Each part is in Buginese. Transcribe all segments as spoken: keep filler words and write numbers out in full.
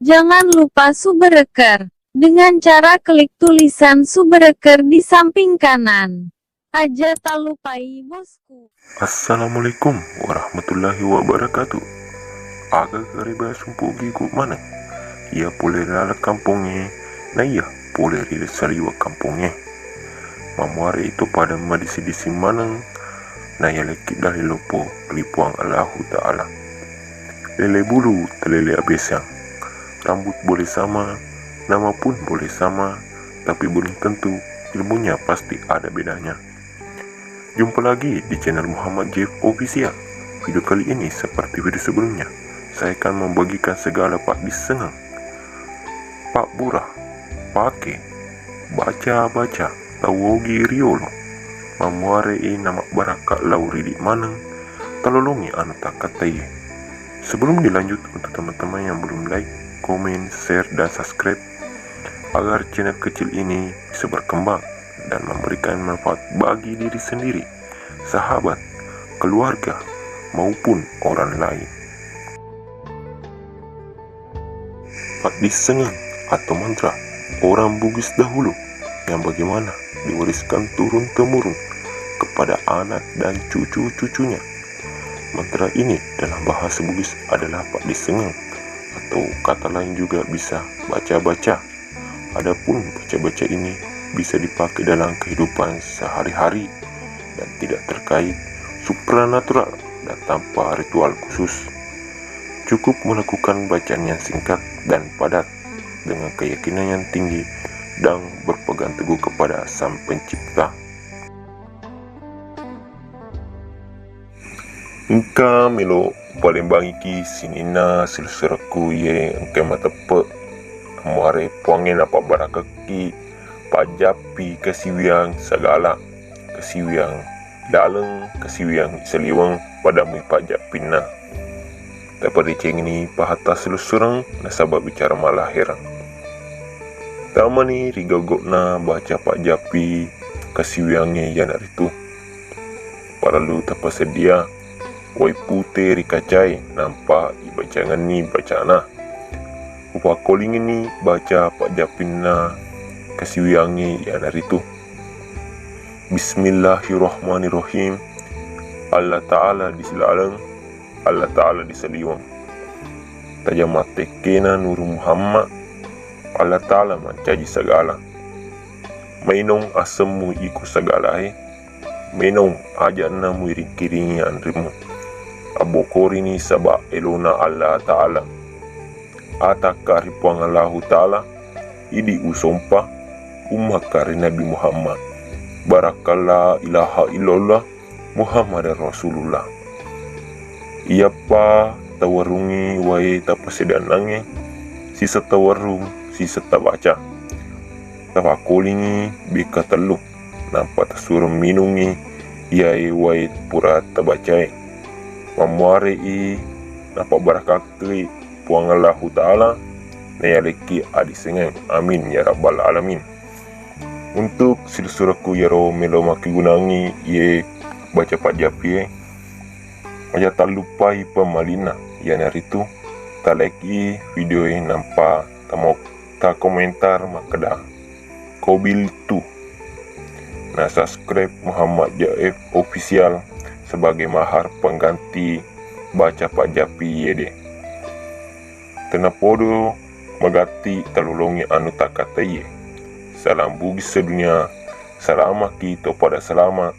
Jangan lupa subscribe dengan cara klik tulisan subscribe di samping kanan. Aja talupai, bosku. Assalamualaikum warahmatullahi wabarakatuh. Aga gareba sumpu gigu maneng. Iya pole ri laleng kampongnge, na iya pole ri saliweng kampongnge. Mamuare ito pada madisi-disi maneng, na iya lekki dalli loppo ri Puang Allahu Ta'ala. Lele bulu talele abesang. Rambut boleh sama, nama pun boleh sama, tapi belum tentu ilmunya pasti ada bedanya. Jumpa lagi di channel Muhammad Jeff Official. Video kali ini seperti video sebelumnya, saya akan membagikan segala paddissengeng, pabbura, pake, baca-baca, tau ogi riolo. Mamuare i namabbarakka lao ridi maneng, talolongi anu takkataiye. Sebelum dilanjut, untuk teman-teman yang belum like, komen, share, dan subscribe, agar channel kecil ini bisa berkembang dan memberikan manfaat bagi diri sendiri, sahabat, keluarga, maupun orang lain. Paddissengeng atau mantra orang Bugis dahulu yang bagaimana diwariskan turun-temurun kepada anak dan cucu-cucunya. Mantra ini dalam bahasa Bugis adalah paddissengeng atau kata lain juga bisa baca-baca. Adapun baca-baca ini bisa dipakai dalam kehidupan sehari-hari dan tidak terkait supranatural dan tanpa ritual khusus. Cukup melakukan bacaan yang singkat dan padat dengan keyakinan yang tinggi dan berpegang teguh kepada Sang Pencipta. Engka melo upalembangiki sininna silusurekku iye engkae mateppe. Muare Puangnge napabbarakekki pajjappi kasiwiang sagala, kasiwiang laleng, kasiwiang saliweng pada mui pajjappinna. Tapadecengi pahata silusureng nasaba bicara malahireng. Tamani ri gaugauna baca pajjappi kasiwiangnge iyanaritu. Parellu tapasedia wai pute ri kacae, nampa ibacangenni bacana. Upakkolingenni baca pajjappinna kasiwiangnge iyanaritu. Bismillahirrahmanirrahim. Allah Ta'ala di silaleng, Allah Ta'ala di saliweng. Tajang mattekkena Nuru Muhammad, Allah Ta'ala mancaji sagala. Mainong asemmu iko sagalae, mainong aja'na muiring-kiringi anrimmu. Abbokorini saba elona Allah Ta'ala. Atakka ri Puang Allahu Ta'ala, idi usompa ummakka ri Nabi Muhammad. Barakka la ilaha illallah Muhammadar Rasulullah. Iyappa tawarungi wae tapasedanangnge, sisetta warung, sisetta baca. Tapakkolingi bekka tellu, nappa tasuro minungngi iyae wae pura tabacae. Mammuare'i napabbarakakkai Puang Allahu Ta'ala, nayalekki adisengeng. Amin ya rabbal alamin. Untuk silusurekku iyaro melo makkegunangngi iye baca pajjappie, aja tallupai pemmalinna, iyanaritu talekki videoe nampa tamo-, takomentar makkeda kobiltu. Na subscribe Muhammad Jaef Official sebagai mahar pengganti baca pajjappi iyede. Tenapodo magatti talolongi anu takkataiye. Salam Bugis sedunia, salamaki to pada selamat.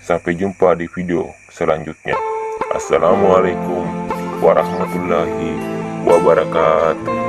Sampai jumpa di video selanjutnya. Assalamualaikum warahmatullahi wabarakatuh.